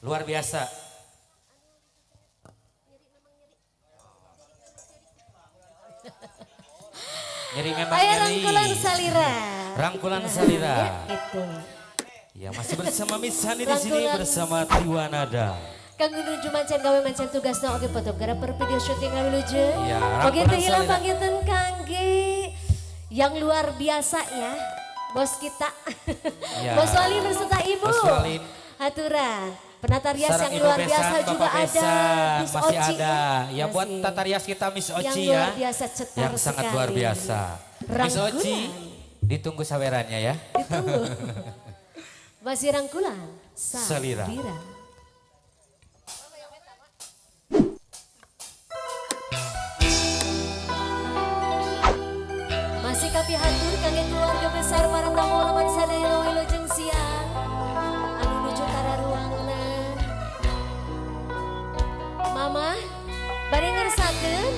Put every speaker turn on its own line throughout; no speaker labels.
Luar biasa. Nyeri memang
Ayo
nyeri.
Rangkulan Salira.
Rangkulan Salira.
Ya, itu.
Ya, masih bersama Miss Hani di sini bersama Triwanada.
Kanggo nuju mancen gawe mancen tugasna oge fotografer video syuting ngawilujeng.
Ya,
oge teu hilang
Salira.
Panginten kangge yang luar biasa ya. Bos kita.
Ya.
Bos Walin berserta Ibu.
Bos Walin.
Haturan. Penata rias
Sarang
yang
Ibu
luar
Besan,
biasa juga
Bapak
ada.
Besan,
Miss
masih
Oci
ada.
Ya,
Ya buat
masih.
tata rias kita Miss
Yang
Oci
luar
ya.
biasa cetar
Yang sangat
sekali.
luar biasa. Miss
Rangkulan.
Oci, ditunggu sawerannya ya.
Ditunggu. Masih Rangkulan
Salira.
Salira. Masih kapihatur kangge keluarga besar para tamu laman sadaya wilujeng siang anu nuju kararuangna. Mama, bade ngersakeun?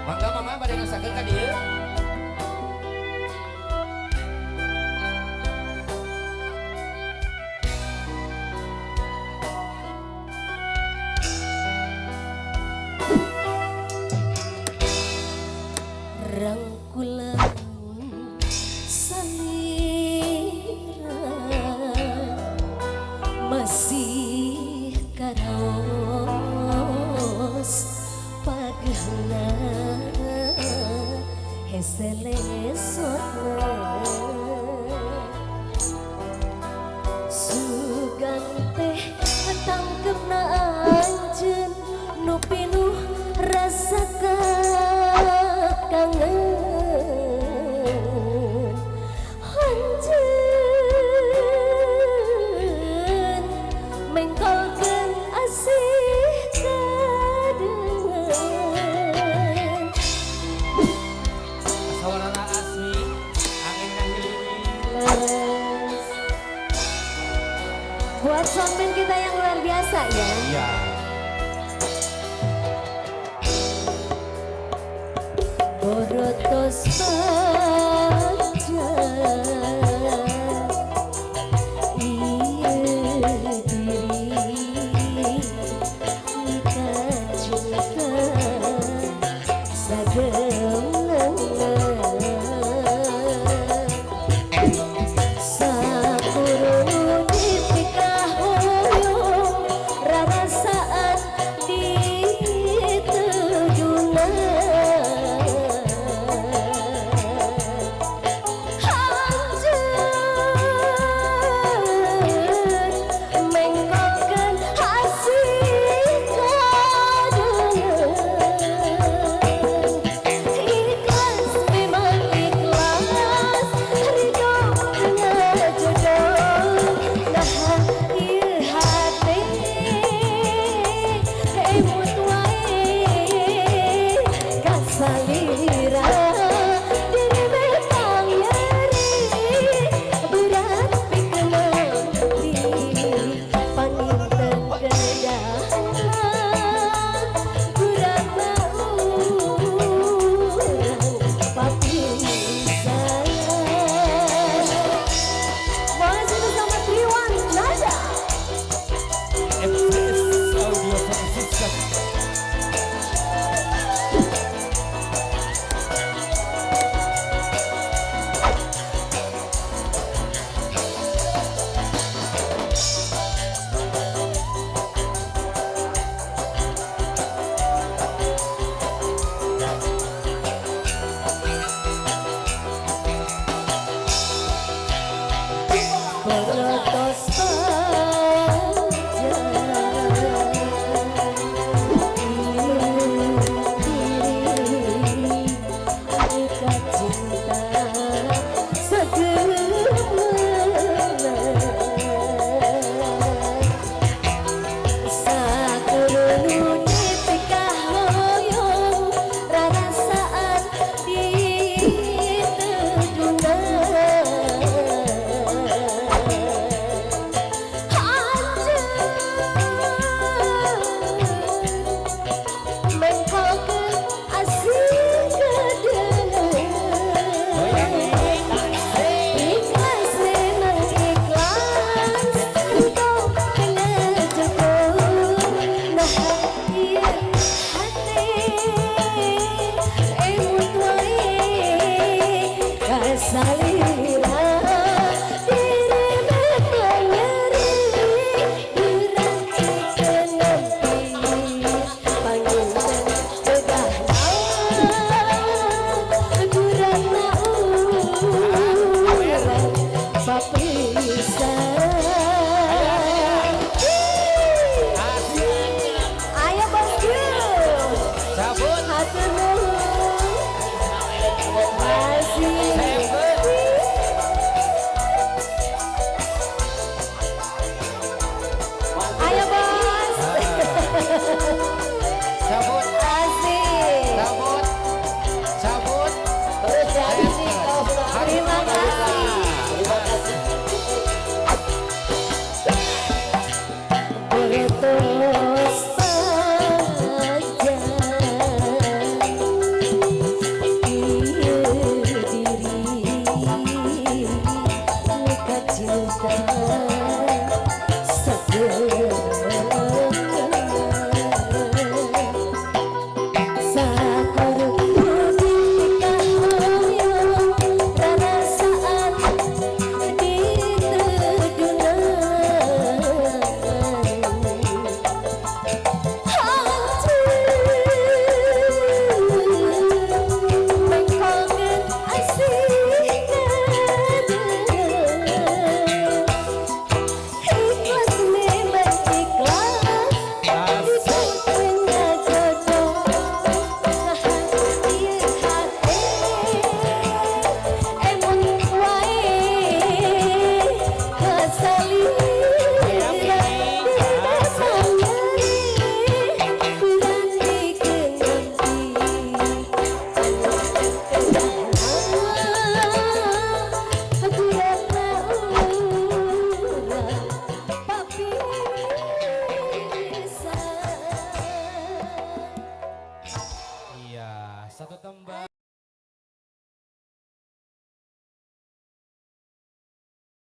Mangga Mama bade ngersakeun ka dieu.
Rangkulan Salira masih karaos pagehna hese lesotna sugan teh tangkepna anjeun nu pinuh rasa kangen anjeun mengkolkeun asih kadengen.
Sawarana asmi angin ngahiliwing.
Buat soundman kita yang luar biasa ya.
Iya.
Borotos baca ieu diri mika cinta sageumleungeun sapurun dipikahuyung rarasaan ditujuna. Salim.